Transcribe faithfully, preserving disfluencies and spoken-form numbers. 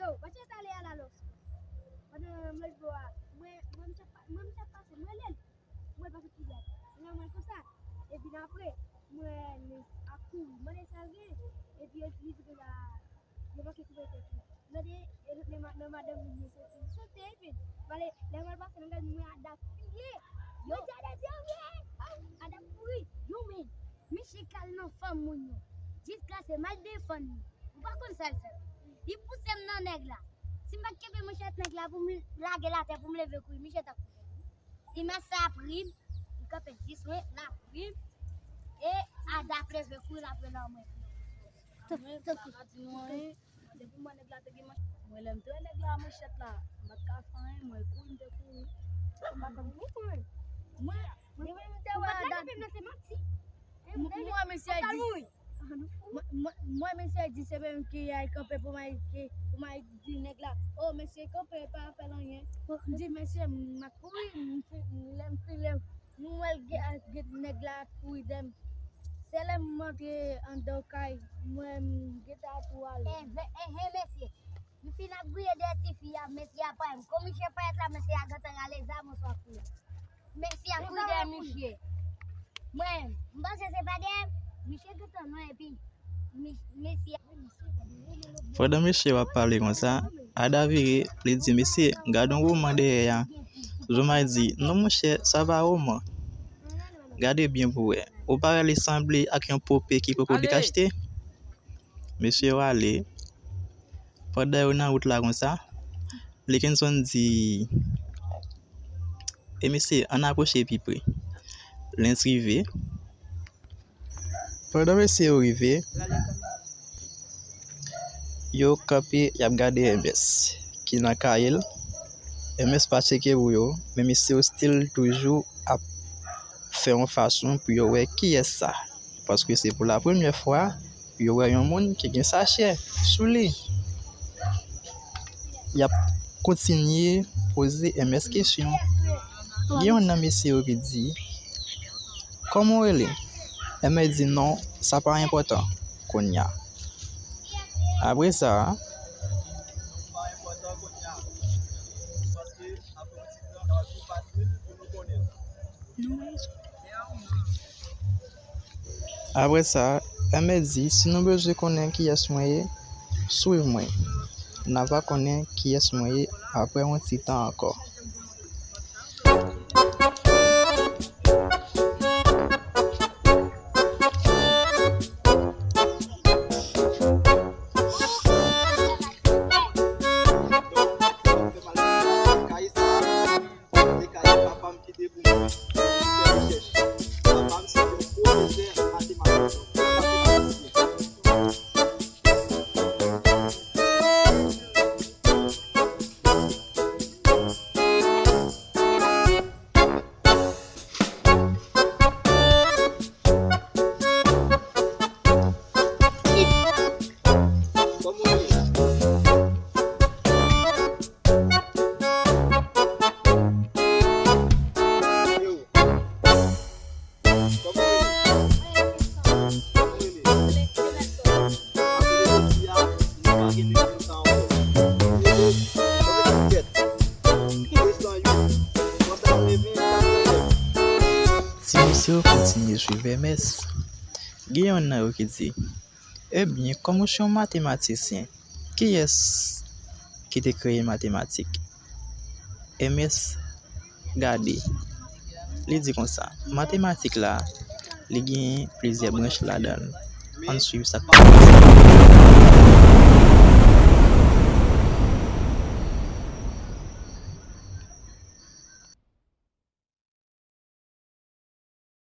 Yo, pa t ale a la lòs. Pandan m lòt bò a, mwen, mwen, m t ap pa-, mwen, m t ap pase, mwen lè l. Mwen pase pi byen. Mwen, mwen konsa. Epi apre, mwen, li ap kouri. Mwen, sa l gen. Epi yo, li di konsa, yo manke koupe tèt li. Mwen, e, e, men ma-, men madanm li, li soti. Li soti, epi, pale, lè mwen pase, mwen gade, mwen Ada file. Yo di Ada di anyen. Ada kouri. Yo, men, misye k al nan fanm moun yo. Jiskaske m al defann li. Ou pa konn sa l fè. Li pouse m nan nèg la. Si m pa t kenbe manchèt nèg la pou m lage l atè pou m leve kouri, misye t ap kouri. Li mas sa ap ri m, li kanpe jis mwen, l ap ri m. E Ada ap leve kouri, l ap rele mwen. Mwen pa ka di nou anyen. Depi m wè nèg la te gen manchèt, mwen lè m te wè nèg la manchèt la, m pa t ka fè anyen, mwen kouri, m te kouri. M pa konn mwen. Mwen, depi m te wè Ada, mwen, mwen, mwen, mesye a di, Mwen, mwen, mwen, mesye di se mwen menm ki al kanpe pou m al, ki, pou m al di nèg la, "O, mesye, kanpe, pa fè l anyen." M di, "Mesye, m ap kouri," m fi-, lè m file, m wè l gen, gen nèg la ap kouri dèyè m. Se lè m antre anndan kay, m wè m gentan tou ale. Enhen, enhen, mesye. M fin ap griye dèyè tifi a, mesye a pran m. Kou misye parèt la, mesye a gentan rale zam oswa kouri. Mesye a kouri dèyè misye. Mwen, m panse se pa dèyè misye gentan non, epi mi-, mesye a. Pandan mesye yo ap pale konsa, Ada vire, li di, "Mesye, gade yon woman dèyè a." Zoma di, "Non, monchè, sa pa woman. Gade byen pou wè. Ou pa wè li sanble ak yon pope ki poko dekachte?" Mesye yo ale. Pandan yo nan wout la konsa, Likenson di, "E mesye, ann apwoche pi pre." Lens rive. Pandan mesye yo rive, yo kanpe, y ap gade M S ki nan kaye l. M S pa tcheke pou yo, men mesye yo still toujou ap fè yon fason pou yo wè kiyès sa. Paske se pou la premyè fwa yo wè yon moun ki gen sachè sou li. Y ap kontinye poze M S kesyon. Gen youn nan mesye yo ki di, "Kòman w rele?" M S di, "Non, sa pa enpòtan kounye a." Apre sa, Apre sa, M S di, "Si nou bezwen konnen kiyès mwen ye, swiv mwen. N a va konnen kiyès mwen ye apre yon ti tan ankò." Mwen te kale papa m kite pou mwen fè rechèch. Papa m se yon pwofesè matematik, matematisyen. Ti mesye yo kontinye swiv M S. Gen yonn nan yo ki di, "Ebyen, kòm ou se yon matematisyen, kiyès ki te kreye matematik?" M S gade. Li di konsa, "Matematik la, li gen plizyè branch ladan l. Ann swiv sa k pase."